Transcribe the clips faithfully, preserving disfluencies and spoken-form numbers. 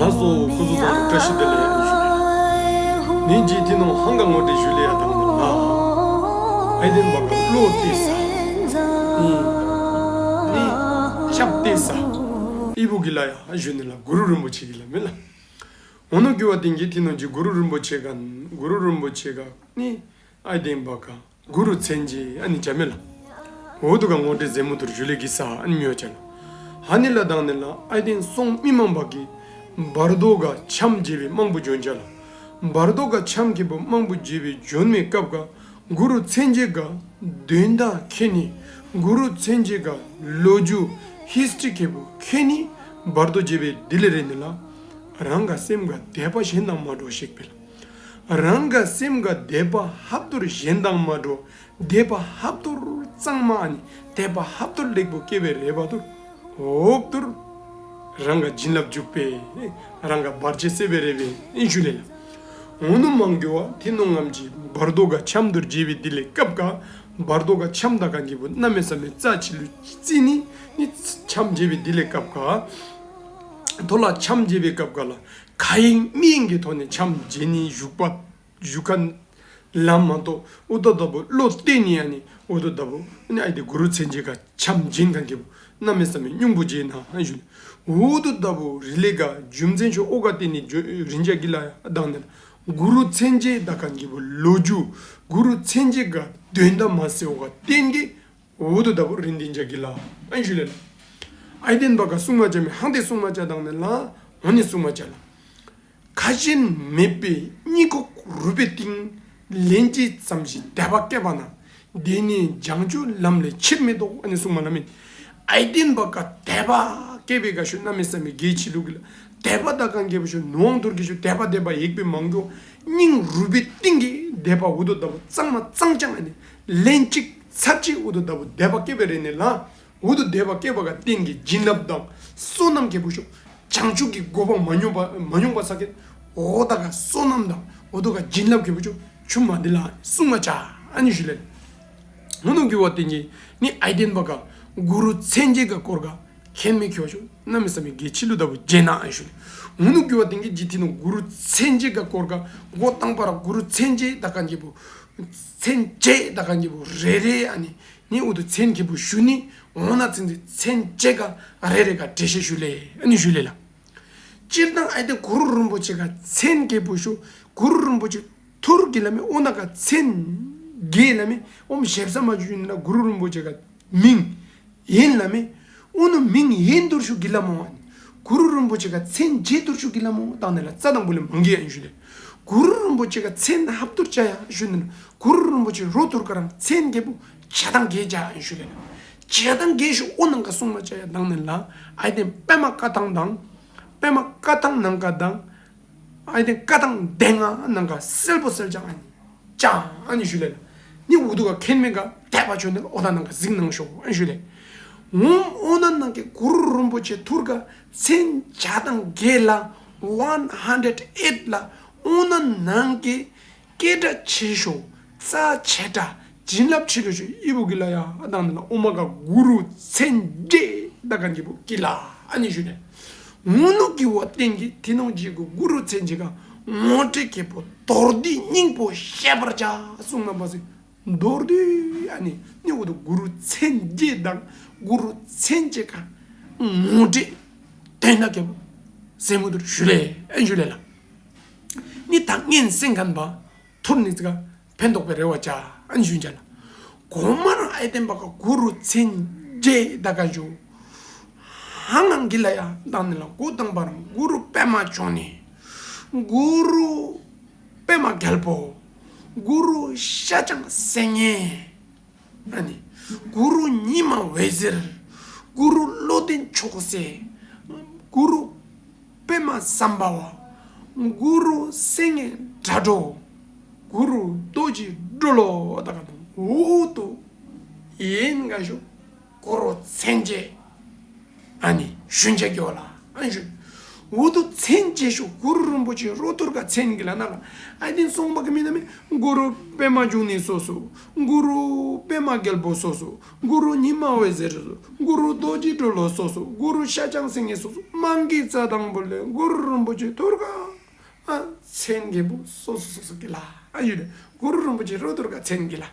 ལགས་སོ། སྐུ་གཟུགས་བཟང་པོ། བཀྲ་ཤིས་བདེ་ལེགས་ཡ་ཞུ་ལེ། ནི་ཇི་ཐི་ནོང་ཧང་ག་ངོ་སྤྲོད་ཞུ་ལེ་ཡ་དང་ནི་ལགས། ཨའི་ཏེན་བ་ག་བློ་གཏད་ས། ཨུམ། ནི་ཞབས་གཏད་ས། ཨི་བུ་གི་ལ་ཡ་ཞུ་ནི་ལགས། གུ་རུ་རིན་པོ་ཆེ་གི་ལ་མེ་ལགས། འོ་ནུ་གི་བ་ཏེན་གི་ཐི་ནོང་ཇི་གུ་རུ་རིན་པོ་ཆེ་ག་གུ་རུ་རིན་པོ་ཆེ་ག་ནི་ཨའི་ཏེན་བ་ག་གུ་རུ་མཚན་བརྗོད་ཨ་ནི་ཅ་མེ་ལགས། འོ་དུ་ག་ངོ་སྤྲོད་ཟེ་མུ་ཐུར་ཞུ་ལེ་གི་ས་ཨ་ནི་མི་ཡོ་ཅ་ལགས། ཧ་ནི་ལ་དང་ནི་ལགས། ཨའི་ཏེན་སོང་མི་མང་བ་གི་བར་དོ་ག་འཆམ་བརྗོད་པའི་མང་པོ་བྱོན་ཅ་ལགས། བར་དོ་ག་འཆམ་ཁེ་པོ་མང་པོ་བརྗོད་པའི་བྱོན་མི་སྐབས་ག་གུ་རུ་མཚན་བརྗོད་ག་དོན་དག་ཁེ་ནི་གུ་རུ་མཚན་བརྗོད་ག་ལོ་རྒྱུས་ཧིས་ཊི་རི་ཁེ་པོ་ཁེ་ནི་བར་དོ་བརྗོད་པའི་དི་ལེ་རེ་ནི་ལགས། རང་ག་སེམས་ག་དད་པ་གཞན་དང་མ་འདྲཝ་ཤེག་པེ་ལགས། རང་ག་སེམས་ག་དད་པ་ཧབ་ཐུར་གཞན་དང་མ་འདྲཝ། དད་པ་ཧབ་ཐུར་གཙང་མ་ཨ་ནི་དད་པ་ཧབ་ཐུར་ལེགས་པོ་སྐྱེ་བེ་རེ་བ་ཐུར་འོབ་ཐུར་རང་ག་བྱིན་རླབས་འཇུག་པེ་རང་ག་བར་ཆད་སེལ་བེ་རེ་བེ་ཨིན་ཞུ་ལེ་ལགས། འོ་ནུ་མང་གི་བ་ཐི་ནོང་ངམ་ཇི་བར་དོ་ག་འཆམ་ཐུར་བརྗོད་པའི་དི་ལེ་སྐབས་ག་བར་དོ་ག་འཆམ་དག་ཁན་ཁེ་པོ་གནམ་མེད་ས་མེད་རྩ་ཆི་ལུ་རྩི་ནི་ནི་འཆམ་བརྗོད་པའི་དི་ལེ་སྐབས་ག་ཐོ་ལ་འཆམ་བརྗོད་པའི་སྐབས་ག་ལགས། ཁ་ཡེངས་མིག་ཡེངས་ཀྱི་ཐོག་ནས་འཆམ་བརྗོད་ནི་བཞུགས་པ་བཞུགས་ཁན་ལ་མ་གཏོགས་འོ་དོ་ལྟ་བུ་བློ་གཏད་ནི་ཨ་ནི་འོ་དོ་ལྟ་བུ་ཨ་ནི་ཨའི་ཏེན་གུ་རུ་མཚན་བརྗོད་ག་འཆམ་བརྗོད་ཁན་ཁེ་པོ་གནམ་མེད་ས་མེད་ཉུང་པོ་ཅིག་ཨིན་ན་ཨ་ཞུ་ལེ། འོ་དོ་ལྟ་བུ་རི་ལེ་ག་རྒྱུ་མཚན་ཤོ་འོ་ག་བརྟེན་ནི་རིན་ཆེན་གྱི་ལ་ཡ་དང་ནི་གུ་རུ་མཚན་བརྗོད་དག་ཁན་ཁེ་པོ་ལོ་རྒྱུས་གུ་རུ་མཚན་བརྗོད་ག་དོན་དག་མ་སེ་འོ་ག་བརྟེན་གི་འོ་དོ་ལྟ་བུ་རིན་ཆེན་གྱི་ལ་ཨན་ཞུ་ལེ་ལགས། ཨའི་ཏེན་བ་ག་སྲུང་མ་ཅ་མེ་ཧང་ཏེ་སྲུང་མ་ཅ་དང་ནི་ལགས། འོ་ནི་སྲུང་མ་ཅ་ལགས། ཁ་ཞེན་མེད་པའི་སྙིང་ཁོག་རུས་པའི་གཏིང་། ལན་གཅིག་ཙམ་ཞིག་དད་པ་སྐྱེས་པ་ན། དེ་ནི་བྱང་ཆུབ་ལམ་ལས་ཕྱིར་མི་ལྡོག་ཨ་ནི་སྲུང་མ་ལ་མེ། ཨའི་ཏེན་བ་ག་དད་པ་སྐྱེས་པེ་ག་ཤུ་གནམ་མེད་ས་མེད་གལ་ཆི་ལུ་གི་ལགས། དད་པ་དག་ཁན་ཁེ་པོ་ཤུ་ནོང་ཐུར་གི་ཤུ་དད་པ་དད་པ་ཡེག་པེ་མང་གོ། སྙིང་རུས་པའི་གཏིང་གི་དད་པ་འོ་དོ་ལྟ་བུ་གཙང་མ་གཙང་རྐྱང་ཨ་ནི་ལན་གཅིག་ཚར་གཅིག་འོ་དོ་ལྟ་བུ་དད་པ་སྐྱེས་པེ་རེ་ནི་ལགས། འོ་དོ་དད་པ་སྐྱེས་པ་ག་བརྟེན་གི་བྱིན་རླབས་དང་བསོད་ནམས་ཁེ་པོ་ཤུ་བྱང་ཆུབ་ཀྱི་གོ་འཕང་མ་མྱོང་པ་མ་མྱོང་པ་ས་ཀེ་འོ་ད་ག་བསོད་ནམས་དང་འོ་དོ་ག་བྱིན་རླབས་ཁེ་པོ་ཤུ་ཆུ་མ་དི་ལ་སྲུང་མ་ཅ་ཨ་ནི་ཞུ་ལེ། འོ་ནུ་གི་བ་བརྟེན་གི་ནི་ཨའི་ཏེན་བ་ག་གུ་རུ་མཚན་བརྗོད་ག་སྐོར་ག་མཁྱེན་མི་ཁྱོ་ཤུ་གནམ་མེད་ས་མེད་གལ་ཆི་ལུ་ལྟ་བུ་བརྗེད་ན་ཨ་ནི་ཞུ་ལེ། འོ་ནུ་གི་བ་བརྟེན་གི་ཇི་ཐི་ནོང་གུ་རུ་མཚན་བརྗོད་ག་སྐོར་ག་འགོ་དང་པ་ར་གུ་རུ་མཚན་བརྗོད་དག་ཁན་ཁེ་པོ་མཚན་བརྗོད་དག་ཁན་ཁེ་པོ་རེ་རེ་ཨ་ནི་ནི་འོ་དོ་མཚན་ཁེ་པོ་ཞུ་ནི་འོ་ན་ཚིན་ཚིན་མཚན་བརྗོད་ག་རེ་རེ་ག་འགྲེལ་བཤད་ཞུ་ལེ་ཨ་ནི་ཞུ་ལེ་ལགས། སྤྱིར་བཏང་ཨའི་ཏེན་གུ་རུ་རིན་པོ་ཆེ་ག་མཚན་ཁེ་པོ་ཤུ་གུ་རུ་རིན་པོ་ཆེ་ཐུར་གི་ལ་མེ། འོ་ན་ག་མཚན་བརྗོད་ལ་མེ། ཨོམ་ཞེ་ས་མ་ཞུ་ནི་ན་གུ་རུ་རིན་པོ་ཆེ་ག་མིང་ཡེན་ལ་མེ། འོ་ནུ་མིང་ཡེན་ཐུར་ཤུ་གི་ལ་མོ། གུ་རུ་རིན་པོ་ཆེ་ག་མཚན་བརྗོད་ཐུར་ཤུ་གི་ལ་མོ་དང་ནི་ལགས། རྩ་དང་པོ་ལས་མང་གི་ཨན་ཞུ་ལེ། གུ་རུ་རིན་པོ་ཆེ་ག་མཚན་ཧབ་ཐུར་ཅ་ཡ་ཞུ་ནི་ན་གུ་རུ་རིན་པོ་ཆེ་རོ་ཐུར་ག་རང་མཚན་ཁེ་པོ་ཆ་དང་གེ་ཅ་ཨན་ཞུ་ལེ། ཆ་དང་གེ་ཤུ་འོ་ནང་ག་སྲུང་མ་ཅ་ཡ་དང་ནི་ལགས། ཨའི་ཏེན་པདྨ་བཀའ་ཐང་དང་པདྨ་བཀའ་ཐང་ནང་ག་དང་ཨའི་ཏེན་བཀའ་ཐང་སྡེ་ལྔ་ནང་ག་གསལ་པོ་གསལ་རྐྱང་ཨ་ནི་ཅ་ཨ་ནི་ཞུ་ལེ་ལགས། ནི་འོ་དོ་ག་མཁྱེན་མི་ག་དད་པ་ཆོ་ནི་ལགས། འོ་ད་ནང་ག་གཟིགས་གནང་ཤོ་ཨ་ནི་ཞུ་ལེ། འོ་འོ་ན་ནང་གི་གུ་རུ་རིན་པོ་ཆེ་ཐུར་ག་མཚན་ཆ་དང་གེ་ལགས། ཝན་ཧན་ཌེཌ་ཨེཊ་ལགས། འོ་ན་ནང་གི་སྐད་གྲགས་ཆེ་ཤོ་རྩ་ཆེ་དྲགས་བྱིན་རླབས་ཆེ་ཤོ་ཨི་བུ་གི་ལ་ཡ་དང་ནི་ལགས། འོ་མ་ག་གུ་རུ་མཚན་བརྗོད་དག་ཁན་ཁེ་པོ་གི་ལ་ཨ་ནི་ཞུ་ལེ། འོ་ནུ་གི་བ་བརྟེན་གི་ཐི་ནོང་ཇི་གུ་གུ་རུ་མཚན་བརྗོད་ག་ངོ་སྤྲོད་ཁེ་པོ་མདོར་བསྡུས་སྙིང་པོ་བཤད་པར་བྱ་གསུངས་ན་བ་ཟེ། མདོར་བསྡུས་ཨ་ནི་ནི་འོ་དོ་གུ་རུ་མཚན་བརྗོད་དང་གུ་རུ་མཚན་བརྗོད་ག་ངོ་སྤྲོད་དོན་དག་ཁེ་པོ་ཟེ་མུ་ཐུར་ཞུ་ལེ་ཨན་ཞུ་ལེ་ལགས། ནི་ད་ངན་སེང་ཁན་བ་ཐུར་ནི་ཙི་ག་ཕན་ཐོགས་པའི་རེ་བ་ཅ་ཨན་ཞུ་ཅ་ལགས། གོ་མ་རང་ཨའི་ཏེན་བ་ག་གུ་རུ་མཚན་བརྗོད་དག་ཁན་ཤུ་ཧང་ལང་གི་ལ་ཡ་དང་ནི་ལགས། འགོ་དང་པ་རང་གུ་རུ་པདྨ་འབྱུང་གནས། གུ་རུ་པདྨ་རྒྱལ་པོ། གུ་རུ་ཤཱཀྱ་སེང་གེ། ཨ་ནི་གུ་རུ་ཉི་མ་འོད་ཟེར། གུ་རུ་བློ་ལྡན་མཆོག་སྲེད། གུ་རུ་པདྨ་སམྦྷ་ཝ། གུ་རུ་སེང་གེ་སྒྲ་སྒྲོགས། གུ་རུ་རྡོ་རྗེ་གྲོ་ལོད་དག་ཁན་འོ་དོ་ཡེན་ག་ཤུ་གུ་རུ་མཚན་བརྗོད་ཨ་ནི་ཞུན་ཆ་གི་ཝ་ལ་ཨན་ཞུ། འུ་དུ་མཚན་བརྗེ་ཤོ། གུ་རུ་རིན་པོ་ཆེ་རོ་ཐུར་ག་མཚན་གི་ལ་ན་ག། ཨའི་ཏེན་སོང་པ་གི་མི་ན་མི་གུ་རུ་པདྨ་འབྱུང་གནས་སོ་སོ། གུ་རུ་པདྨ་རྒྱལ་པོ་སོ་སོ། གུ་རུ་ཉི་མ་འོད་ཟེར་སོ་སོ། གུ་རུ་རྡོ་རྗེ་གྲོ་ལོད་སོ་སོ། གུ་རུ་ཤཱཀྱ་སེང་གེ་སོ་སོ། མང་གི་རྩ་དང་པོ་ལས་གུ་རུ་རིན་པོ་ཆེ་ཐུར་ག་ཨ་མཚན་གི་བུ་སོ་སོ་སོ་སོ་གི་ལ་ཨ་ཡོད་ལེ། གུ་རུ་རིན་པོ་ཆེ་རོ་ཐུར་ག་མཚན་གི་ལ།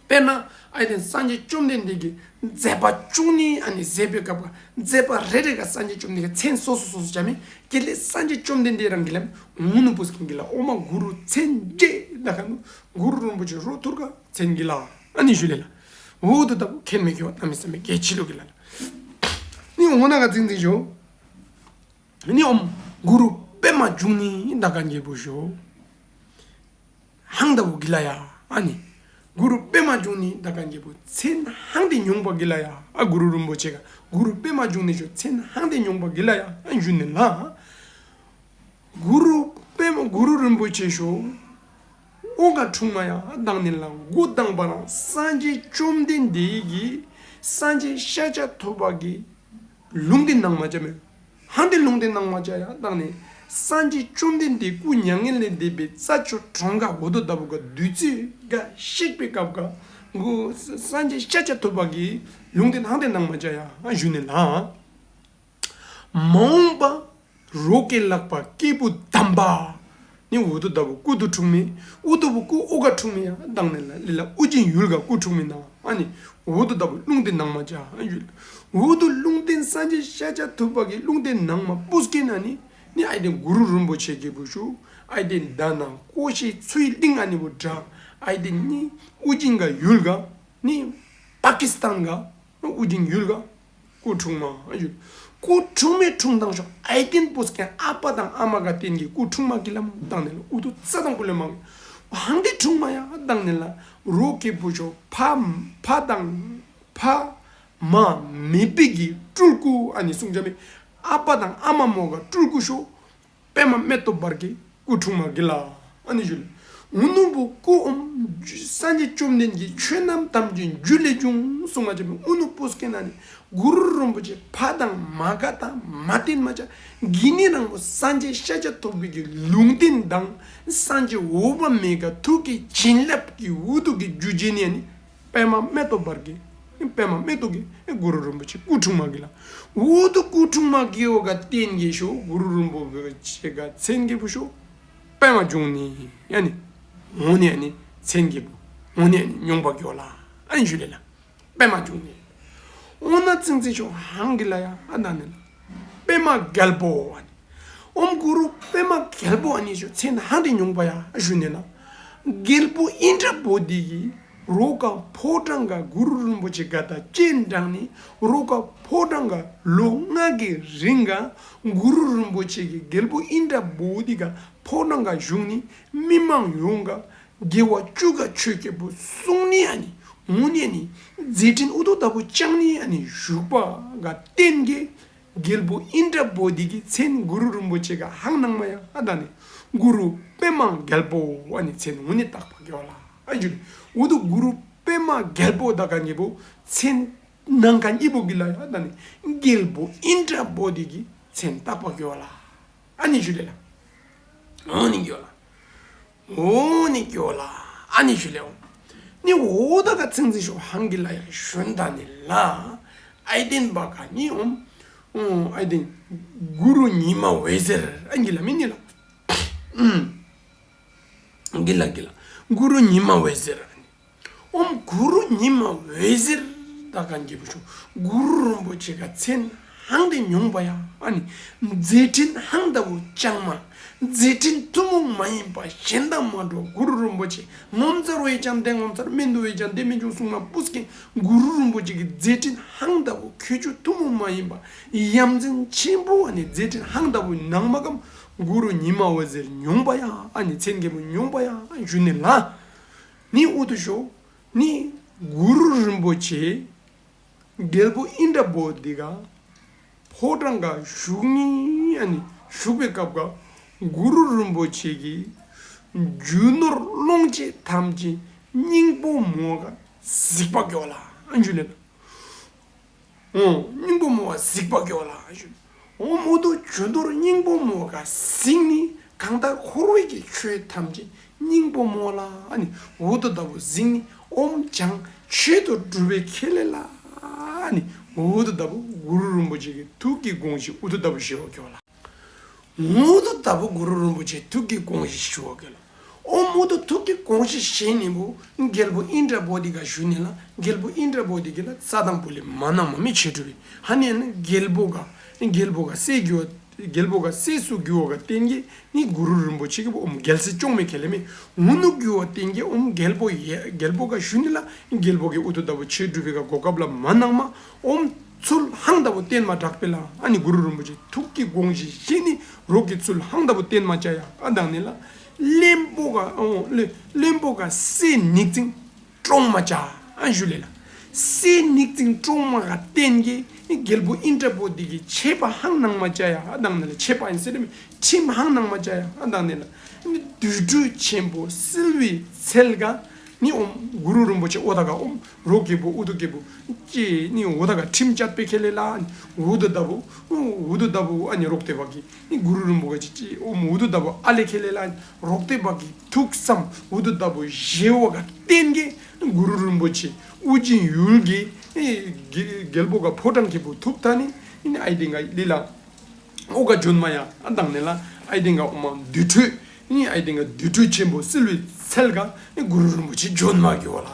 དཔེར་ན་ཨའི་ཏེན་སངས་རྒྱས་བཅོམ་ལྡན་འདས་ཀྱི་མཛད་པ་བཅུ་གཉིས་ཨ་ནི་མཛད་པའི་སྐབས་ཀ་མཛད་པ་རེ་རེ་ག་སངས་རྒྱས་བཅོམ་ལྡན་འདས་ཀྱི་མཚན་སོ་སོ་སོ་སོ་བྱ་མི་གི་ལས་སངས་རྒྱས་བཅོམ་ལྡན་འདས་རང་གི་ལམ་འུ་ནུ་པུས་ཀིན་གི་ལ། འོ་མ་གུ་རུ་མཚན་བརྗེ་ད་ག་ནུ་གུ་རུ་རིན་པོ་ཆེ་རོ་ཐུར་ག་མཚན་གི་ལ་ཨ་ནི་ཞུ་ལེ་ལ། འུ་དུ་ད་བུ་ཁེན་མེ་གི་བ་ད་མི་ས་མེ་གེ་ཆི་ལུ་གི་ལ་ལ། ནི་འོ་ན་ག་ཚིང་ཚིང་ཞོ། ནི་ཨོམ་གུ་རུ་པདྨ་འབྱུང་གནས་ད་ག་ཉེ་བུ་ཤོ། ཧང་ད་བུ་གི་ལ་ཡ་ཨ་ནི། གུ་རུ་པདྨ་འབྱུང་གནས་ད་ག་ཉེ་བུ་མཚན་ཧང་ཏེ་ཉོང་པ་གི་ལ་ཡ་ཨ། གུ་རུ་རིན་པོ་ཆེ་ག་གུ་རུ་པདྨ་འབྱུང་གནས་ཤོ་མཚན་ཧང་ཏེ་ཉོང་པ་གི་ལ་ཡ་ཨ་ཞུ་ནི་ལ། གུ་རུ་པདྨ་གུ་རུ་རིན་པོ་ཆེ་ཤོ། ཨོ་ག་འཁྲུངས་མ་ཡ་དག་ནི་ལ་འགོ་དང་པ་རང་སངས་རྒྱས་བཅོམ་ལྡན་འདས་ཀྱི་སངས་རྒྱས་ཤཱཀྱ་ཐུབ་པ་གི་ལུང་བསྟན་གནང་མ་བྱ་མེ། ཧང་ཏེ་ལུང་བསྟན་གནང་མ་བྱ་ཡ་དག་ནི་སངས་རྒྱས་བཅོམ་ལྡན་འདས་སྐུ་མྱ་ངན་ལས་འདས་པའི་རྩྭ་མཆོག་གྲོང་ག་འུ་དུ་ད་བུ་ག་བདུད་རྩི་ག་གཤེགས་པའི་སྐབས་ག་འགོ་སངས་རྒྱས་ཤཱཀྱ་ཐུབ་པ་གི་ལུང་བསྟན་ཧང་ཏེ་གནང་མ་བྱ་ཡ་ཨ་ཞུ་ནི་ལ། མ་འོངས་པ་རོ་ཀའི་ལག་པ་སྐྱེས་བུ་དམ་པ། ནི་འུ་དུ་ད་བུ་སྐུ་དུ་འཁྲུངས་མི་འུ་དུ་བུ་སྐུ་ཨོ་ག་འཁྲུངས་མི་ཡ་དག་ནི་ལ་ལི་ལ་ཨོ་རྒྱན་ཡུལ་ག་སྐུ་འཁྲུངས་མི་ན་ཨ་ནི་འུ་དུ་ད་བུ་ལུང་བསྟན་གནང་མ་བྱ་ཨ་ཡུལ། འུ་དུ་ལུང་བསྟན་སངས་རྒྱས་ཤཱཀྱ་ཐུབ་པ་གི་ལུང་བསྟན་གནང་མ་པུས་ཀིན་ན་ནི་ནི་ཨའི་ཏེན་གུ་རུ་རིན་པོ་ཆེ་གི་བུ་ཤོ། ཨའི་ཏེན་ད་ན་ཀོ་ཤའི་ཚུའི་གླིང་ཨ་ནི་བུ་དྲ་ཨའི་ཏེན་ནི་ཨོ་རྒྱན་ག་ཡུལ་ག་ནི་པ་ཀི་སི་ཐན་ག་ཨོ་རྒྱན་ཡུལ་ག་སྐུ་འཁྲུངས་མ་ཨ་ཡུལ། སྐུ་འཁྲུངས་མེ་འཁྲུངས་དང་ཤོ་ཨའི་ཏེན་པུས་ཀིན་ཨ་པ་དང་ཨ་མ་ག་བརྟེན་གི་སྐུ་འཁྲུངས་མ་གི་ལ་མོ་དག་ནི་ལ་འུ་དུ་རྩ་དང་པོ་ལས་མ་གི་ཧང་ཏེ་འཁྲུངས་མ་ཡ་དག་ནི་ལ་རོ་ཀའི་བུ་ཤོ་ཕ་ཕ་དང་ཕ་མ་མེད་པའི་གི་སྤྲུལ་སྐུ་ཨ་ནི་གསུང་བྱ་མེ། ཨ་པ་དང་ཨ་མ་མོ་ག་སྤྲུལ་སྐུ་ཤོ། པདྨ་མེ་ཏོག་འབར་གི་སྐུ་འཁྲུངས་མ་གི་ལ་ཨ་ནི་ཞུ་ལེ། འུ་ནུ་བུ་སྐུ་ཨོམ་སངས་རྒྱས་བཅོམ་ལྡན་གྱི་ཆོས་རྣམས་ཐམས་ཅད་རྒྱུ་ལས་བྱུང་གསུང་མ་བྱ་མེ། འུ་ནུ་པུས་ཀིན་ན་ནི་གུ་རུ་རིན་པོ་ཆེ་ཕ་དང་མ་ག་དང་མ་བརྟེན་མ་བྱ་གི་ནི་རང་བུ་སངས་རྒྱས་ཤཱཀྱ་ཐུབ་པའི་གི་ལུང་བསྟན་དང་སངས་རྒྱས་འོག་མ་མེ་ག་ཐུགས་ཀྱི་བྱིན་རླབས་ཀྱི་འུ་དུ་གི་རྒྱུ་རྐྱེན་ནི་ཨ་ནི། པདྨ་མེ་ཏོག་འབར་གི། པདྨ་མེ་ཏོག་གི་གུ་རུ་རིན་པོ་ཆེ་སྐུ་འཁྲུངས་མ་གི་ལ། འུ་དུ་སྐུ་འཁྲུངས་མ་གི་ཨོ་ག་བརྟེན་གི་ཤོ་གུ་རུ་རིན་པོ་ཆེ་ག་མཚན་གི་བུ་ཤོ། པདྨ་འབྱུང་གནས་ཨ་ནི། འོ་ནི་ཨ་ནི་མཚན་གི་བུ། འོ་ནི་ཨ་ནི་ཉོང་པ་གི་ཨོ་ལ་ཨ་ནི་ཞུ་ལེ་ལ། པདྨ་འབྱུང་གནས། འོ་ན་ཚིང་ཚིང་ཤོ་ཧང་གི་ལ་ཡ་ཨ་ད་ནི་ལ། པདྨ་རྒྱལ་པོ་ཨ་ནི། ཨོམ་གུ་རུ་པདྨ་རྒྱལ་པོ་ཨ་ནི་ཤོ་མཚན་ཧང་ཏེ་ཉོང་པ་ཡ་ཨ་ཞུ་ནི་ལ། རྒྱལ་པོ་ཨིནྡྲ་བོ་དྷི་གི་རོ་ཀ་ཕོ་བྲང་ག་གུ་རུ་རིན་པོ་ཆེ་ག་ད་སྤྱན་དྲངས་ནི་རོ་ཀ་ཕོ་བྲང་ག་ལོ་ལྔ་གི་རིང་ག་གུ་རུ་རིན་པོ་ཆེ་གི་རྒྱལ་པོ་ཨིནྡྲ་བོ་དྷི་ག་ཕོ་བྲང་ག་བཞུགས་ནི་མི་མང་ཡོངས་ག་དགེ་བ་བཅུ་ག་ཆོས་སྐྱེས་བུ་གསུང་ནི་ཨ་ནི་འོ་ནི་ཨ་ནི་མཛད་འཕྲིན་འུ་དུ་ད་བུ་བཅང་ནི་ཨ་ནི་བཞུགས་པ་ག་བརྟེན་གི་རྒྱལ་པོ་ཨིནྡྲ་བོ་དྷི་གི་མཚན་གུ་རུ་རིན་པོ་ཆེ་ག་ཧང་གནང་མ་ཡ་ཨ་ད་ནི་གུ་རུ་པདྨ་རྒྱལ་པོ་ཨ་ནི་མཚན་འོ་ནི་བཏགས་པ་གི་ཨོ་ལ་ཨ་ཞུ་ལེ། འུ་དུ་གུ་རུ་པདྨ་རྒྱལ་པོ་ད་ག་ཉེ་བུ་མཚན་ནང་ག་ཉེ་བུ་གི་ལ་ཡ་ཨ་ད་ནི་རྒྱལ་པོ་ཨིནྡྲ་བོ་དྷི་གི་མཚན་བཏགས་པ་གི་ཨོ་ལ་ཨ་ནི་ཞུ་ལེ་ལ། འོ་ནི་གི་ཨོ་ལ། འོ་ནི་གི་ཨོ་ལ་ཨ་ནི་ཞུ་ལེ་ཨོ། ནི་འོ་ད་ག་ཚིང་ཚིང་ཤོ་ཧང་གི་ལ་ཡ་ཞུན་ད་ནི་ལ། ཨའི་ཏེན་བ་ག་ནི་ཨོམ། ཨོ་ཨའི་ཏེན་གུ་རུ་ཉི་མ་འོད་ཟེར་ཨ་གི་ལ་མེ་ནི་ལ། ཨུམ། གི་ལ་གི་ལ། གུ་རུ་ཉི་མ་འོད་ཟེར་ཨ་ནི། ཨོམ་གུ་རུ་ཉི་མ་འོད་ཟེར་ད་ག་ཉེ་བུ་ཤོ་གུ་རུ་རིན་པོ་ཆེ་ག་མཚན་ཧང་ཏེ་ཉོང་པ་ཡ་ཨ་ནི་མཛད་འཕྲིན་ཧང་ད་བུ་བཅང་མ་མཛད་འཕྲིན་ཐུན་མོང་མ་ཡིན་པ་གཞན་དང་མ་འདྲ་བ་གུ་རུ་རིན་པོ་ཆེ་ངོ་མཚར་བས་ཀྱང་དེ་ངོ་མཚར་མི་འདུ་བས་ཀྱང་དེ་མི་འབྱུང་གསུང་མ་པུས་ཀིན་གུ་རུ་རིན་པོ་ཆེ་གི་མཛད་འཕྲིན་ཧང་ད་བུ་ཁྱད་ཆོས་ཐུན་མོང་མ་ཡིན་པ་ཡ་མཚན་ཆེན་པོ་ཨ་ནི་མཛད་འཕྲིན་ཧང་ད་བུ་གནང་མ་གམ་གུ་རུ་ཉི་མ་འོད་ཟེར་ཉོང་པ་ཡ་ཨ་ནི་མཚན་གི་བུ་ཉོང་པ་ཡ་ཨ་ཞུ་ནི་ལ། ནི་འུ་དུ་ཤོ། ནི་གུ་རུ་རིན་པོ་ཆེ་རྒྱལ་པོ་ཨིནྡྲ་བོ་དྷི་ག་ཕོ་བྲང་ག་བཞུགས་ནི་ཨ་ནི་བཞུགས་པའི་སྐབས་ག་གུ་རུ་རིན་པོ་ཆེ་གི་རྒྱུ་ནོར་ལོངས་སྤྱོད་ཐམས་ཅད་སྙིང་པོ་མོ་ག་གཟིགས་པ་གི་ཨོ་ལ་ཨ་ཞུ་ལེ་ལ། ཨོ་སྙིང་པོ་མོ་ག་གཟིགས་པ་གི་ཨོ་ལ་ཨ་ཞུ། ཨོཾ་ཨུ་དུམ་ཇོ་ནོར་སྙིང་པོ་མོ་ག་གཟིགས་ནི། གང་དག་འཁོར་བའི་གི་ཆོས་ཐམས་ཅད་སྙིང་པོ་མོ་ལ་ཨ་ནི་ཨུ་དུམ་ད་བུ་གཟིགས་ནི། ཨོཾ་བྱང་ཆོས་རྡོར་སྒྲུབ་པའི་ཁྱེད་ལས་ལ་ཨ་ནི་ཨུ་དུམ་ད་བུ་གུ་རུ་རིན་པོ་ཆེ་གི་ཐུགས་ཀྱི་དགོངས་གཞི་ཨུ་དུམ་ད་བུ་ཞུ་བ་གི་ཝ་ལ། ཨུ་དུམ་ད་བུ་གུ་རུ་རིན་པོ་ཆེ་ཐུགས་ཀྱི་དགོངས་གཞི་ཞུ་བ་གི་ཝ་ལ། ཨོཾ་ཨུ་དུམ་ཐུགས་ཀྱི་དགོངས་གཞི་བཞེས་ནི་བུ་རྒྱལ་པོ་ཨིནྡྲ་བྷུ་ཏི་ག་ཞུ་ནི་ལ། རྒྱལ་པོ་ཨིནྡྲ་བྷུ་ཏི་གི་ལ་རྩ་དང་པོ་ལས་མ་གནངམ་མི་ཆོས་སྒྲུབ་པའི་ཧ་ནི་ཨ་ནི་རྒྱལ་པོ་ག་རྒྱལ་པོ་ག་སྲས་གྱུར་བ་རྒྱལ་པོ་ག་སྲས་སུ་གྱུར་བ་ག་བརྟེན་གྱི་ནི་གུ་རུ་རིན་པོ་ཆེ་གི་བུ་ཨོཾ་རྒྱལ་སྲིད་སྐྱོང་མི་ཁེ་ལེ་མི་ཨུ་ནུ་གྱུར་བ་བརྟེན་གྱི་ཨོཾ་རྒྱལ་པོ་ཡ་རྒྱལ་པོ་ག་ཞུ་ནི་ལ། རྒྱལ་པོ་གི་ཨུ་དུམ་ད་བུ་ཆོས་སྒྲུབ་པའི་ག་གོ་སྐབས་ལ་མ་གནངམ་ཨོཾ་ཚུལ་ཧང་ད་བུ་བསྟན་མ་དྲག་པེ་ལ། ཨ་ནི་གུ་རུ་རིན་པོ་ཆེ་ཐུགས་ཀྱི་དགོངས་གཞི་བཞེས་ནི་རོགས་ཀྱི་ཚུལ་ཧང་ད་བུ་བསྟན་མ་བཅའ་ཡ་ཨ་དང་ནི་ལ། བློན་པོ་ག་ཨོ་བློན་བློན་པོ་ག་སྲས་ཉིག་ཙིང་བཀྲོངས་མ་བཅའ་ཨ་ཞུ་ལེ་ལ། སྲས་ཉིག་ཙིང་བཀྲོངས་མ་ག་བརྟེན་གྱི་རྒྱལ་པོ་ཨིནྡྲ་བྷུ་ཏི་གི་ཆད་པ་ཧང་གནང་མ་བཅའ་ཡ་ཨ་དང་ནི་ལ། ཆད་པ་ཨིན་ཟེར་མི་ཁྲིམས་ཧང་གནང་མ་བཅའ་ཡ་ཨ་དང་ནི་ལ། དུར་ཁྲོད་ཆེན་པོ་བསིལ་བའི་ཚལ་ག་ནི་ཨོཾ་གུ་རུ་རིན་པོ་ཆེ་ཨོ་ད་ག་ཨོཾ་རོགས་ཀྱི་བུ་ཨུ་དུམ་གི་བུ་ཅི་ནི་ཨོ་ད་ག་ཁྲིམས་བཅད་པེ་ཁེ་ལེ་ལ། ཨུ་དུམ་ད་བུ་ཨུ་དུམ་ད་བུ་ཨ་ནི་རོགས་ཏེ་བ་གི་ནི་གུ་རུ་རིན་པོ་ཆེ་ཅི་ཨོཾ་ཨུ་དུམ་ད་བུ་ཨ་ལེ་ཁེ་ལེ་ལ། རོགས་ཏེ་བ་གི་ཐུགས་བསམ་ཨུ་དུམ་ད་བུ་བཞེས་བ་ག་བརྟེན་གྱི་གུ་རུ་རིན་པོ་ཆེ་ཨོ་རྒྱན་ཡུལ་གྱི་ཨེ་རྒྱལ་རྒྱལ་པོ་ག་ཕོ་བྲང་གི་བུ་ཐུགས་ཐ་ནི་ནི་ཨའི་ཏེན་ག་ལི་ལ་ཨོ་ག་བྱོན་མ་ཡ་ཨ་དང་ནི་ལ། ཨའི་ཏེན་ག་ཨོ་མ་དུར་ཁྲོད་ནི་ཨའི་ཏེན་ག་དུར་ཁྲོད་ཆེན་པོ་བསིལ་བའི་ཚལ་ག་ནི་གུ་རུ་རིན་པོ་ཆེ་བྱོན་མ་གི་ཝ་ལ།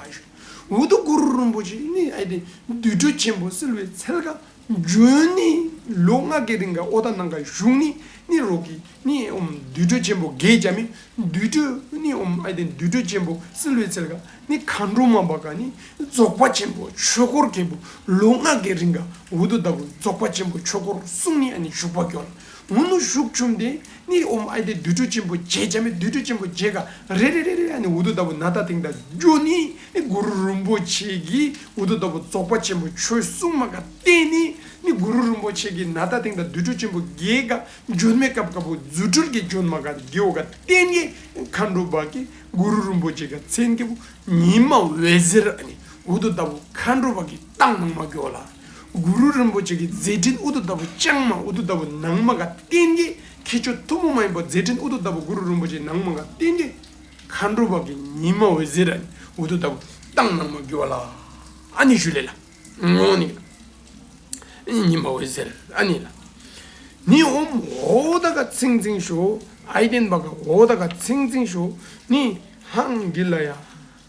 ཨུ་དུམ་གུ་རུ་རིན་པོ་ཆེ་ནི་ཨའི་ཏེན་དུར་ཁྲོད་ཆེན་པོ་བསིལ་བའི་ཚལ་ག་བྱོན་ནི་ལོ་ལྔ་གི་རིང་ག་ཨོ་ད་ནང་ག་བཞུགས་ནི་ནི་རོགས་ཀྱི་ནི་ཨོཾ་དུར་ཁྲོད་ཆེན་པོ་གེ་བྱ་མི་དུར་ཁྲོད་ནི་ཨོཾ་ཨའི་ཏེན་དུར་ཁྲོད་ཆེན་པོ་བསིལ་བའི་ཚལ་ག་ནི་མཁའ་འགྲོ་མ་བ་ག་ནི་རྫོགས་པ་ཆེན་པོ་ཆོས་འཁོར་གི་བུ་ལོ་ལྔ་གི་རིང་ག་ཨུ་དུམ་ད་བུ་རྫོགས་པ་ཆེན་པོ་ཆོས་འཁོར་གསུང་ནི་ཨ་ནི་བཞུགས་པ་གི་ཝ་ལ། ཨུ་ནུ་བཞུགས་བཅུག་སྟེ་ནི་ཨོཾ་ཨའི་ཏེན་དུར་ཁྲོད་ཆེན་པོ་བརྒྱད་བྱ་མི་དུར་ཁྲོད་ཆེན་པོ་བརྒྱད་ག་རེ་རེ་རེ་རེ་ཨ་ནི་ཨུ་དུམ་ད་བུ་ནཱ་ད་ཐེང་ད་བྱོན་ནི་ནི་གུ་རུ་རིན་པོ་ཆེ་གི་ཨུ་དུམ་ད་བུ་རྫོགས་པ་ཆེན་པོ་ཆོས་གསུང་མ་ག་བརྟེན་ནི་ནི་གུ་རུ་རིན་པོ་ཆེ་གི་ནཱ་ད་ཐེང་ད་དུར་ཁྲོད་ཆེན་པོ་བརྒྱད་ག་བྱོན་མི་སྐབས་ག་བུ་རྫུ་འཕྲུལ་གྱི་བྱོན་མ་ག་གི་ཝ་ག་བརྟེན་གྱི་མཁའ་འགྲོ་བ་གི་གུ་རུ་རིན་པོ་ཆེ་ག་མཚན་གི་བུ་ཉི་མ་འོད་ཟེར་ཨ་ནི་ཨུ་དུམ་ད་བུ་མཁའ་འགྲོ་བ་གི་བཏང་གནང་མ་གི་ཝ་ལ། གུ་རུ་རིན་པོ་ཆེ་གི་མཛད་འཕྲིན་ཨུ་དུམ་ད་བུ་བཅང་མ་ཨུ་དུམ་ད་བུ་གནང་མ་ག་བརྟེན་གྱི་ཁྱད་ཆོས་ཐུན་མོང་མ་ཡིན་པ་མཛད་འཕྲིན་ཨུ་དུམ་ད་བུ་གུ་རུ་རིན་པོ་ཆེ་གནང་མ་ག་བརྟེན་གྱི་མཁའ་འགྲོ་བ་གི་ཉི་མ་འོད་ཟེར་ཨ་ནི་ཨུ་དུམ་ད་བུ་བཏང་གནང་མ་གི་ཝ་ལ་ཨ་ནི་ཞུ་ལེ་ལ། ངོ་ནི་ཉི་མ་འོད་ཟེར་ཨ་ནི་ལ། ནི་ཨོཾ་ཨོ་ད་ག་ཚིང་ཚིང་ཤོ་ཨའི་ཏེན་བ་ག་ཨོ་ད་ག་ཚིང་ཚིང་ཤོ་ནི་ཧང་གི་ལ་ཡ་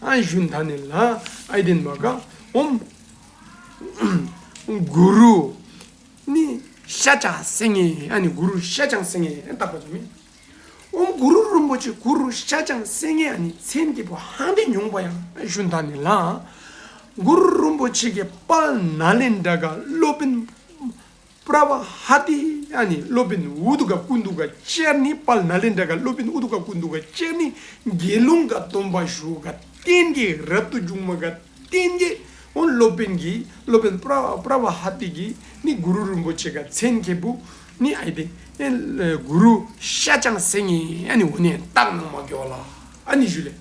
ཨ་ཞུན་ཐ་ནི་ལ། ཨའི་ཏེན་བ་ག་ཨོཾ་གུ་རུ་ནི་ཤཱཀྱ་སེང་གེ་ཨ་ནི་གུ་རུ་ཤཱཀྱ་སེང་གེ་ཨ་བཏགས་པ་ཅིན་མི་ཨོཾ་གུ་རུ་རིན་པོ་ཆེ་གུ་རུ་ཤཱཀྱ་སེང་གེ་ཨ་ནི་མཚན་གི་བུ་ཧང་ཏེ་ཉོང་པ་ཡ་ཞུན་ཐ་ནི་ལ། གུ་རུ་རིན་པོ་ཆེ་གི་དཔལ་ནཱ་ལེནྡྲ་ག་སློབ་དཔོན་པྲ་བྷ་ཧ་ཏི་ཨ་ནི་སློབ་དཔོན་ཨུ་དུམ་ག་སྐུ་མདུན་ག་བཅར་ནི་དཔལ་ནཱ་ལེནྡྲ་ག་སློབ་དཔོན་ཨུ་དུམ་ག་སྐུ་མདུན་ག་བཅར་ནི་དགེ་སློང་ག་སྡོམ་པ་ཞུ་ག་བརྟེན་གྱི་རབ་ཏུ་བྱུང་མ་ག་བརྟེན་གྱི་ཨོ་སློབ་དཔོན་གྱི་སློབ་དཔོན་པྲ་པྲ་བྷ་ཧ་ཏི་གི་ནི་གུ་རུ་རིན་པོ་ཆེ་ག་མཚན་གི་བུ་ནི་ཨའི་ཏེན་གུ་རུ་ཤཱཀྱ་སེང་གེ་ཨ་ནི་ཨོ་ནི་བཏགས་གནང་མ་གི་ཝ་ལ་ཨ་ནི་ཞུ་ལེ།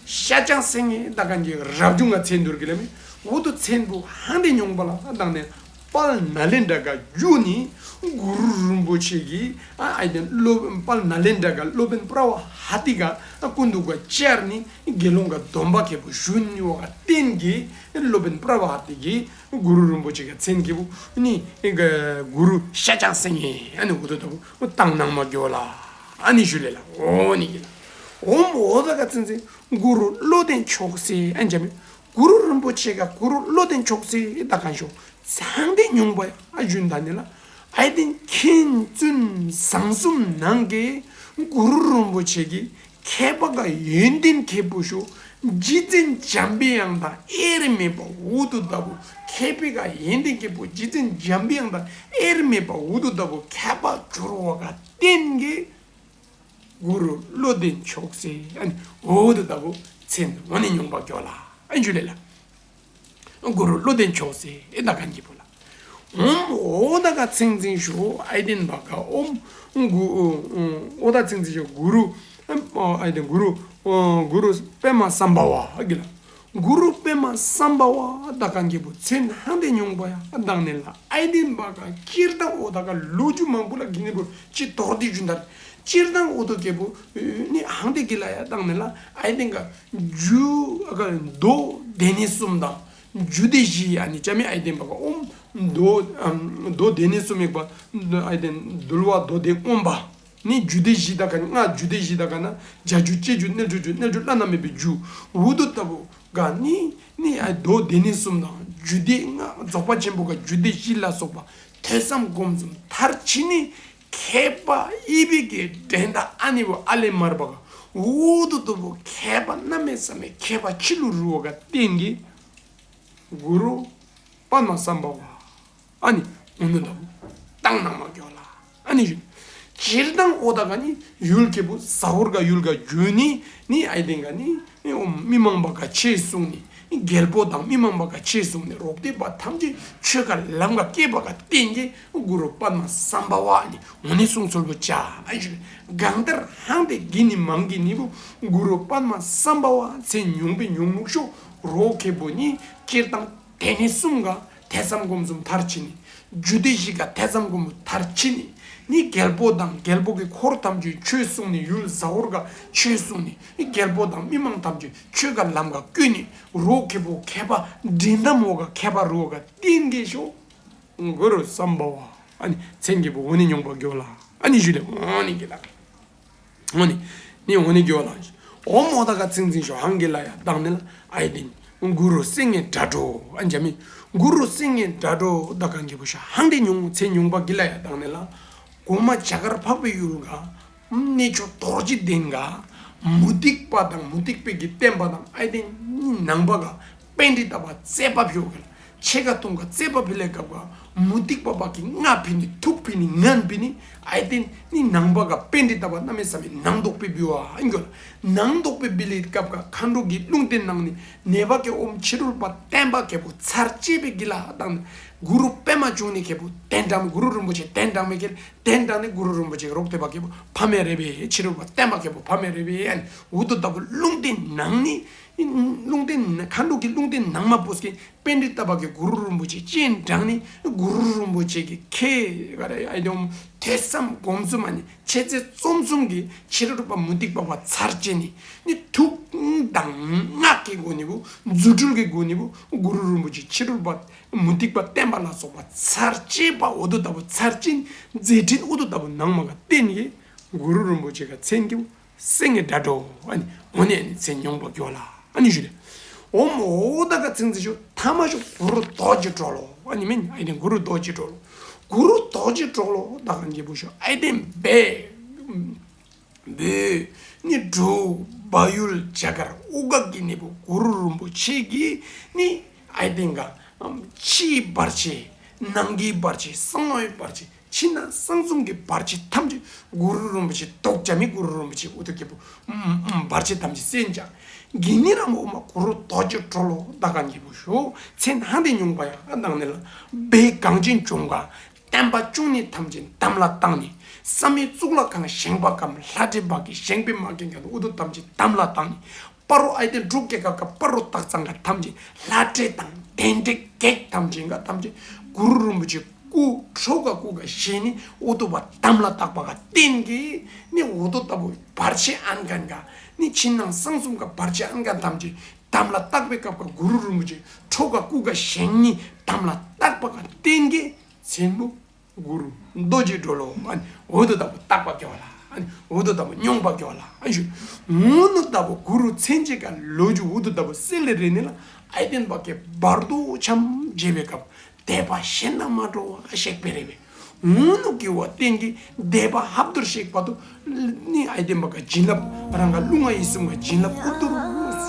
ཤཱཀྱ་སེང་གེ་བཏགས་མཁན་གྱི་རབ་བྱུང་ག་མཚན་འདུར་གི་ལ་མི་ཨུ་དུམ་མཚན་བུ་ཧང་ཏེ་ཉོང་པ་ལ་ཨ་དང་ནི་དཔལ་ནཱ་ལེནྡྲ་ག་བརྒྱུད་ནི་གུ་རུ་རིན་པོ་ཆེ་གི་ཨ་ཨའི་ཏེན་སློབ་དཔལ་ནཱ་ལེནྡྲ་ག་སློབ་དཔོན་པྲ་བྷ་ཧ་ཏི་ག་ཨ་སྐུ་མདུན་ག་བཅར་ནི་དགེ་སློང་ག་སྡོམ་པ་གི་བུ་ཞུ་ནི་ཝ་ག་བརྟེན་གྱི་སློབ་དཔོན་པྲ་བྷ་ཧ་ཏི་གི་གུ་རུ་རིན་པོ་ཆེ་ག་མཚན་གི་བུ་ནི་གུ་རུ་ཤཱཀྱ་སེང་གེ་ཨ་ནི་ཨུ་དུམ་ད་བུ་བཏགས་གནང་མ་གི་ཝ་ལ་ཨ་ནི་ཞུ་ལེ་ལ། ཨོ་ནི་གི་ལ། ཨོཾ་ཨོ་ད་ག་ཚིང་ཚིང་གུ་རུ་བློ་ལྡན་མཆོག་སྲེད་ཨན་ཅ་མི་གུ་རུ་རིན་པོ་ཆེ་ག་གུ་རུ་བློ་ལྡན་མཆོག་སྲེད་བཏགས་མཁན་ཤོ་ཧང་ཏེ་ཉོང་པ་ཡ་ཨ་ཞུན་ཐ་ནི་ལ། ཨའི་ཏེན་མཁན་བཙུན་བཟང་གསུམ་ནང་གི་གུ་རུ་རིན་པོ་ཆེ་གི་མཁས་པ་ག་ཡོན་ཏན་ཁེ་པོ་ཤོ་རྗེ་བཙུན་འཇམ་པའི་དབྱངས་དང་དབྱེར་མེད་པ་ཨུ་དུམ་ད་བུ་མཁས་པའི་ག་ཡོན་ཏན་ཁེ་པོ་རྗེ་བཙུན་འཇམ་པའི་དབྱངས་དང་དབྱེར་མེད་པ་ཨུ་དུམ་ད་བུ་མཁས་པ་གྱུར་བ་ག་བརྟེན་གྱི་གུ་རུ་བློ་ལྡན་མཆོག་སྲེད་ཨ་ནི་ཨུ་དུམ་ད་བུ་མཚན་ཨོ་ནི་ཉོང་པ་གི་ཝ་ལ་ཨ་ཞུ་ལེ་ལ། གུ་རུ་བློ་ལྡན་མཆོག་སྲེད་ཨེ་བཏགས་མཁན་གི་བུ་ལ། ཨོཾ་ཨོ་ད་ག་ཚིང་ཚིང་ཤོ་ཨའི་ཏེན་བ་ག་ཨོཾ་གུ་ཨོ་ད་ཚིང་ཚིང་ཤོ་གུ་རུ་ཨ་ཨའི་ཏེན་གུ་རུ་གུ་རུ་པདྨ་སམྦྷ་ཝ་གི་ལ། གུ་རུ་པདྨ་སམ་བྷ་ཝ་དག་ཁན་གི་བུ་མཚན་ཧང་ཏེ་ཉོང་པ་ཡ་དག་ནི་ལ་ཨའི་ཏེན་བ་ག་སྤྱིར་བཏང་འོ་དག་ག་ལོ་རྒྱུས་མང་པོ་ལ་གི་ནི་བུ་ཅི་དོར་ཏེ་ཞུ་ད་རེ། སྤྱིར་བཏང་འོ་དོ་གི་བུ་ནི་ཧང་ཏེ་གི་ལ་ཡ་དག་ནི་ལ་ཨའི་ཏེན་ག་རྒྱུ་ཨ་ག་མདོ་སྡེ་སྣོད་གསུམ་དང་རྒྱུད་སྡེ་བཞི་ཨ་ནི་ཅ་མི་ཨའི་ཏེན་བ་ག་ཨོམ་མདོ་ཨམ་མདོ་སྡེ་སྣོད་གསུམ་ཡིག་པ་ཨའི་ཏེན་འདུལ་བ་མདོ་སྡེ་མངོན་པ། ནི་རྒྱུད་སྡེ་བཞི་དག་ཁན་ནི་ང་རྒྱུད་སྡེ་བཞི་དག་ཁན་ན་བྱ་རྒྱུད་བྱེད་རྒྱུད་རྣལ་འབྱོར་རྒྱུད་རྣལ་འབྱོར་བླ་ན་མེད་པའི་རྒྱུད་འོ་དོ་ལྟ་བུ་ག་ནི་ནི་ཨ་མདོ་སྡེ་སྣོད་གསུམ་དང་རྒྱུད་སྡེ་ལྔ་རྫོགས་པ་ཆེན་པོ་ག་རྒྱུད་སྡེ་བཞི་ལ་སོགས་པ་ཐོས་བསམ་སྒོམ་གསུམ་མཐར་ཕྱིན་ནི་མཁས་པ་ཡི་བི་གི་འགྲན་ཟླ་ཨ་ནི་བུ་ཨ་ལེ་མར་བ་ག་འོ་དོ་ལྟ་བུ་མཁས་པ་གནམ་མེད་ས་མེད་མཁས་པ་ཆི་ལུ་རུ་བ་ག་བརྟེན་གི་གུ་རུ་པདྨ་སམ་བྷ་ཝ། ཨ་ནི་འོ་ནུ་ལྟ་བུ་བཏང་གནང་མ་གི་ལ། ཨ་ནི་ཞུ། སྤྱིར་བཏང་འོ་དག་ག་ནི་ཡུལ་གི་བུ་ཟ་ཧོར་ག་ཡུལ་ག་རྒྱུ་ནི་ནི་ཨའི་ཏེན་ག་ནི་ནི་འོ་མི་མང་བ་ག་ཆོས་གསུང་ནི་ནི་རྒྱལ་པོ་དང་མི་མང་བ་ག་ཆོས་གསུང་ནི་རོག་ཏེ་བ་ཐམས་ཅད་ཆོས་ག་ལམ་ག་སྐྱེས་པ་ག་བརྟེན་གི་གུ་རུ་པདྨ་སམ་བྷ་ཝ་ཨ་ནི་འོ་ནི་གསུང་ཚུལ་བུ་ཅ། ཨ་ནི་ཞུ། གང་ལྟར་ཧང་ཏེ་གི་ནི་མང་གི་ནི་བུ་གུ་རུ་པདྨ་སམ་བྷ་ཝ་མཚན་ཉོང་པེ་ཉོང་ནུག་ཤོ་རོག་གི་བུ་ནི་སྤྱིར་བཏང་སྡེ་སྣོད་གསུམ་ག་ཐོས་བསམ་སྒོམ་གསུམ་མཐར་ཕྱིན་ནི། རྒྱུད་སྡེ་བཞི་ག་ཐོས་བསམ་སྒོམ་གསུམ་མཐར་ཕྱིན་ནི། ནི་རྒྱལ་པོ་དང་རྒྱལ་པོ་གི་འཁོར་ཐམས་ཅད་ཆོས་གསུང་ནི། ཡུལ་ཟ་ཧོར་ག་ཆོས་གསུང་ནི། ནི་རྒྱལ་པོ་དང་མི་མང་ཐམས་ཅད་ཆོས་ག་ལམ་ག་བཀོད་ནི། རོག་གི་བུ་མཁས་པ་འགྲན་ཟླ་མོ་ག་མཁས་པ་རུ་བ་ག་བརྟེན་གི་ཤོ་གུ་རུ་སམ་བྷ་ཝ་ཨ་ནི་མཚན་གི་བུ་འོ་ནི་ཉོང་པ་གི་ལ། ཨ་ནི་ཞུ་ལེ་འོ་ནི་གི་ལ། འོ་ནི་ནི་འོ་ནི་གི་ལ། ཨོ་མོ་དག་ག་ཚིང་ཚིང་ཤོ་ཧང་གི་ལ་ཡ་དག་ནི་ལ་ཨའི་ཏེན་གུ་རུ་སེང་གེ་སྒྲ་སྒྲོགས་ཨ་ནི་ཅ་མི་གུ་རུ་སེང་གེ་སྒྲ་སྒྲོགས་དག་ཁན་གི་བུ་ཤོ་ཧང་ཏེ་ཉོང་མཚན་ཉོང་པ་གི་ལ་ཡ་དག་ནི་ལ། གོ་མ་བྱ་དཀར་འཕགས་པའི་ཡུལ་ག་གནས་མཆོག་རྡོ་རྗེ་གདན་ག་མུ་སྟེགས་པ་དང་མུ་སྟེགས་པའི་གི་བསྟན་པ་དང་ཨའི་ཏེན་ནི་ནང་པ་ག་པཎྜི་ཏ་བ་རྩོད་པ་ཕི་བ་གི་ལ། ཆེ་ག་ཐུང་ག་རྩོད་པ་ཕི་ལེ་སྐབས་ག་མུ་སྟེགས་པ་བ་གི་ང་ཕི་ནི་ཐུག་ཕི་ནི་ངན་ཕི་ནི་ཨའི་ཏེན་ནི་ནང་པ་ག་པཎྜི་ཏ་བ་གནམ་མེད་ས་མེད་ནང་དོག་པེ་བི་བ་ཨ་ནི་གི་ལ། ནང་དོག་པེ་བི་ལེ་སྐབས་ག་མཁའ་འགྲོ་གི་ལུང་བསྟན་གནང་ནི་ནེ་བ་གི་ཨོམ་ཕྱི་རོལ་པ་བསྟན་པ་གི་བུ་ཚར་གཅོད་པེ་གི་ལ་དང་གུ་རུ་པདྨ་འབྱུང་གནས་གི་བུ་གདན་དྲངས་མི་གུ་རུ་རིན་པོ་ཆེ་གདན་དྲངས་མི་གི་གདན་དྲངས་ནི་གུ་རུ་རིན་པོ་ཆེ་རོག་ཏེ་བ་གི་བུ་ཕ་མེས་རེ་བེ་ཕྱི་རོལ་པ་བསྟན་པ་གི་བུ་ཕ་མེས་རེ་བེ་ཨ་ནི་འོ་དོ་ལྟ་བུ་ལུང་བསྟན་གནང་ནི། ལུང་བསྟན་མཁའ་འགྲོ་གི་ལུང་བསྟན་གནང་མ་པོས་ཀྱི་པཎྜི་ཏ་བ་གི་གུ་རུ་རིན་པོ་ཆེ་སྤྱན་དྲངས་ནི་གུ་རུ་རིན་པོ་ཆེ་གི་ཁེ་ག་ར་ཨའི་ཏེན་ཐོས་བསམ་སྒོམ་གསུམ་ཨ་ནི་འཆད་རྩོད་རྩོམ་གསུམ་གི་ཕྱི་རོལ་པ་མུ་སྟེགས་པ་བ་ཚར་གཅོད་ནི། ནི་ཐུགས་དང་སྔགས་ཀྱི་སྒོ་ནི་བུ་རྫུ་འཕྲུལ་གྱི་སྒོ་ནི་བུ་གུ་རུ་རིན་པོ་ཆེ་ཕྱི་རོལ་པ་མུ་སྟེགས་པ་བསྟན་པ་ལ་སོགས་པ་ཚར་གཅོད་པ་འོ་དོ་ལྟ་བུ་ཚར་གཅོད་མཛད་འཕྲིན་འོ་དོ་ལྟ་བུ་གནང་མ་ག་བརྟེན་གི་གུ་རུ་རིན་པོ་ཆེ་ག་མཚན་གི་བུ་སེང་གེ་སྒྲ་སྒྲོགས་ཨ་ནི་འོ་ནི་ཨ་ནི་མཚན་ཉོང་པ་གི་ལ་ཨ་ནི་ཞུ་ལེ། ཨོ་མོ་དག་ག་ཚིང་ཚིང་ཤོ་ཐ་མ་ཤོ་གུ་རུ་རྡོ་རྗེ་གྲོ་ལོད་ཨ་ནི་མེན་ཨའི་ཏེན་གུ་རུ་རྡོ་རྗེ་གྲོ་ལོད། གུ་རུ་རྡོ་རྗེ་གྲོ་ལོད་དག་ཁན་གི་བུ་ཤོ་ཨའི་ཏེན་བེ་བེ་ནི་འབྲུག་བལ་ཡུལ་རྒྱ་གར་དབུ་ག་གི་ནི་བུ་གུ་རུ་རིན་པོ་ཆེ་གི་ནི་ཨའི་ཏེན་ག་ཕྱིའི་བར་ཆད་ནང་གི་བར་ཆད་གསང་བའི་བར་ཆད་ཕྱི་ནང་གསང་གསུམ་གྱི་བར་ཆད་ཐམས་ཅད་གུ་རུ་རིན་པོ་ཆེ་བཟློག་བྱ་མི་གུ་རུ་རིན་པོ་ཆེ་འོ་དོ་གི་བུ་བར་ཆད་ཐམས་ཅད་སེལ་བྱ། གི་ནི་ར་མོ་མ་གུ་རུ་རྡོ་རྗེ་གྲོ་ལོད་དག་ཁན་གི་བུ་ཤོ་མཚན་ཧང་ཏེ་ཉོང་པ་ཡ་དག་ནི་ལ། བོད་གངས་ཅན་ལྗོངས་ག་བསྟན་པ་སྐྱོང་ནི་ཐམས་ཅད་དམ་ལ་བཏགས་ནི། བསམ་ཡས་གཙུག་ལག་ཁང་བཞེངས་པ་གམ་ལྷ་འདྲེ་བ་གི་བཞེངས་པའི་མ་གན་ག་འོ་དོ་ཐམས་ཅད་དམ་ལ་བཏགས་ནི། སྤ་རོ་ཨའི་ཏེན་འབྲུག་རྒྱལ་ཁབ་ག་སྤ་རོ་སྟག་ཚང་ག་ཐམས་ཅད་ལྷ་འདྲེ་དང་གདོན་འདྲེ་བགེགས་ཐམས་ཅད་ག་ཐམས་ཅད་གུ་རུ་རིན་པོ་ཆེ་སྐུ་ཁྲོ་ག་སྐུ་ག་བཞེངས་ནི་འོ་དོ་བ་དམ་ལ་བཏགས་པ་ག་བརྟེན་གི་ནི་འོ་དོ་ལྟ་བུ་བར་ཆད་ཨན་ཁན་ག་ནི་ཕྱི་ནང་གསང་གསུམ་ག་བར་ཆད་ཨན་ཁན་ཐམས་ཅད་དམ་ལ་བཏགས་པའི་སྐབས་ག་གུ་རུ་རིན་པོ་ཆེ་ཁྲོ་ག་སྐུ་ག་བཞེངས་ནི་དམ་ལ་བཏགས་པ་ག་བརྟེན་གི་མཚན་བུ་གུ་རུ་རྡོ་རྗེ་གྲོ་ལོད་ཨ་ནི་འོ་དོ་ལྟ་བུ་བཏགས་པ་གི་ལ་ཨ་ནི་འོ་དོ་ལྟ་བུ་ཉོང་པ་གི་ལ་ཨ་ནི་ཞུ། འོ་ནུ་ལྟ་བུ་གུ་རུ་མཚན་ཅིག་ག་ལོ་རྒྱུས་འོ་དོ་ལྟ་བུ་སེ་ལེ་རེ་ནི་ལ་ཨའི་ཏེན་བ་གི་བར་དོ་འཆམ་བྱེད་པའི་སྐབས་དད་པ་གཞན་དང་མ་འདྲ་བ་གཤེགས་པའི་རེ་བའི་འོ་ནུ་གི་བ་བརྟེན་གི་དད་པ་ཧབ་ཏུར་གཤེགས་པ་དུ་ནི་ཨའི་ཏེན་བ་ག་བྱིན་རླབས་རང་ག་ལུས་ངག་ཡིད་གསུམ་ག་བྱིན་རླབས་ཨུ་ཏུ་རུ་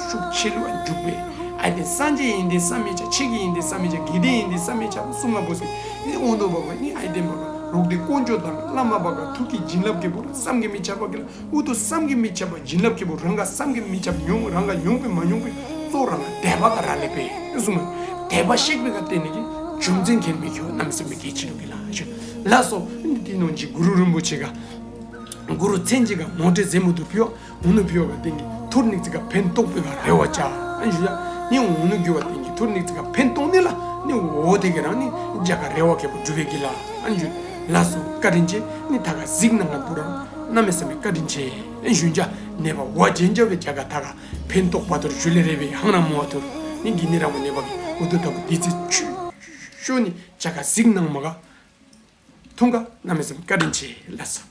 ཤུགས་ཆེ་ལུ་འཇུག་པས། ཨའི་ཏེན་སངས་རྒྱས་ཡིན་ཏེ་བསམ་མི་ཁྱབ། ཆོས་ཀྱི་ཡིན་ཏེ་བསམ་མི་ཁྱབ། དགེ་འདུན་ཡིན་ཏེ་བསམ་མི་ཁྱབ་གསུང་ང་བོ་སི་ནི་འོ་ནུ་བ་ག་ནི་ཨའི་ཏེན་བ་ག་རོག་ཏེ་དཀོན་མཆོག་དང་བླ་མ་བ་ག་ཐུགས་ཀྱི་བྱིན་རླབས་ཀྱི་བུ་བསམ་གྱིས་མི་ཁྱབ་པ་གི་ལ། ཨུ་ཏུ་བསམ་གྱིས་མི་ཁྱབ་པ་བྱིན་རླབས་ཀྱི་བུ་རང་ག་བསམ་གྱིས་མི་ཁྱབ་མྱོང་རང་ག་མྱོང་པའི་མ་མྱོང་པའི་གཙོ་རང་ག་དད་པ་ག་ར་ལེགས་པས་གསུངས་མ། དད་པ་གཤེགས་པའི་ག་བརྟེན་ནི་གི་རྒྱུ་མཚན་ཁྱེར་མི་ཁྱོད་རྣམ་སེམས་མི་དགེ་ཆེ་ལུ་གི་ལ་ཞུ། ལགས་སོ། འདི་ནོ་ཅི་གུ་རུ་རིན་པོ་ཆེ་ག་གུ་རུ་མཚན་ཅིག་ག་མོ་ཊ་ཟེ་མུ་དུ་ཕི་བ་འོ་ནུ་ཕི་བ་ག་བརྟེན་གི་ཐུར་ནིག་ཅིག་ག་ཕན་ཐོགས་པའི་ག་རེ་བ་ཅ་ཨན་ཞུ་ཡ། ནི་འོང་ནི་གི་བ་དེ་གི་ཐུར་ནི་ཙི་ག་ཕན་ཐོགས་ནི་ལ་ནི་འོ་དེ་གི་རང་ནི་རྒྱ་གར་རེ་བ་ཁེ་པོ་འགྲུབ་པའི་གི་ལ་ཨན་ཞུ། ལགས་སོ་བཀའ་དྲིན་ཆེ། ནི་ད་ག་གཟིགས་གནང་ང་བུ་རང་གནམ་མེད་ས་མེད་བཀའ་དྲིན་ཆེ་ཨན་ཞུ། ཅ་ནེ་བ་བ་ཇེན་ཇ་བེ་རྒྱ་གར་ད་ག་ཕན་ཐོགས་པ་ཐུར་ཞུ་ལེ་རེ་བེ་ཧང་རང་མོ་བ་ཐུར་ནི་གི་ནི་རང་མོ་ནེ་བ་གི་འུ་དུ་ད་བུ་དེ་ཙི་ཆུ་ཤོ་ནི་རྒྱ་གར་གཟིགས་གནང་མ་ག་ཐུང་ག་གནམ་མེད་ས་མེད་བཀའ་དྲིན་ཆེ་ལགས་སོ།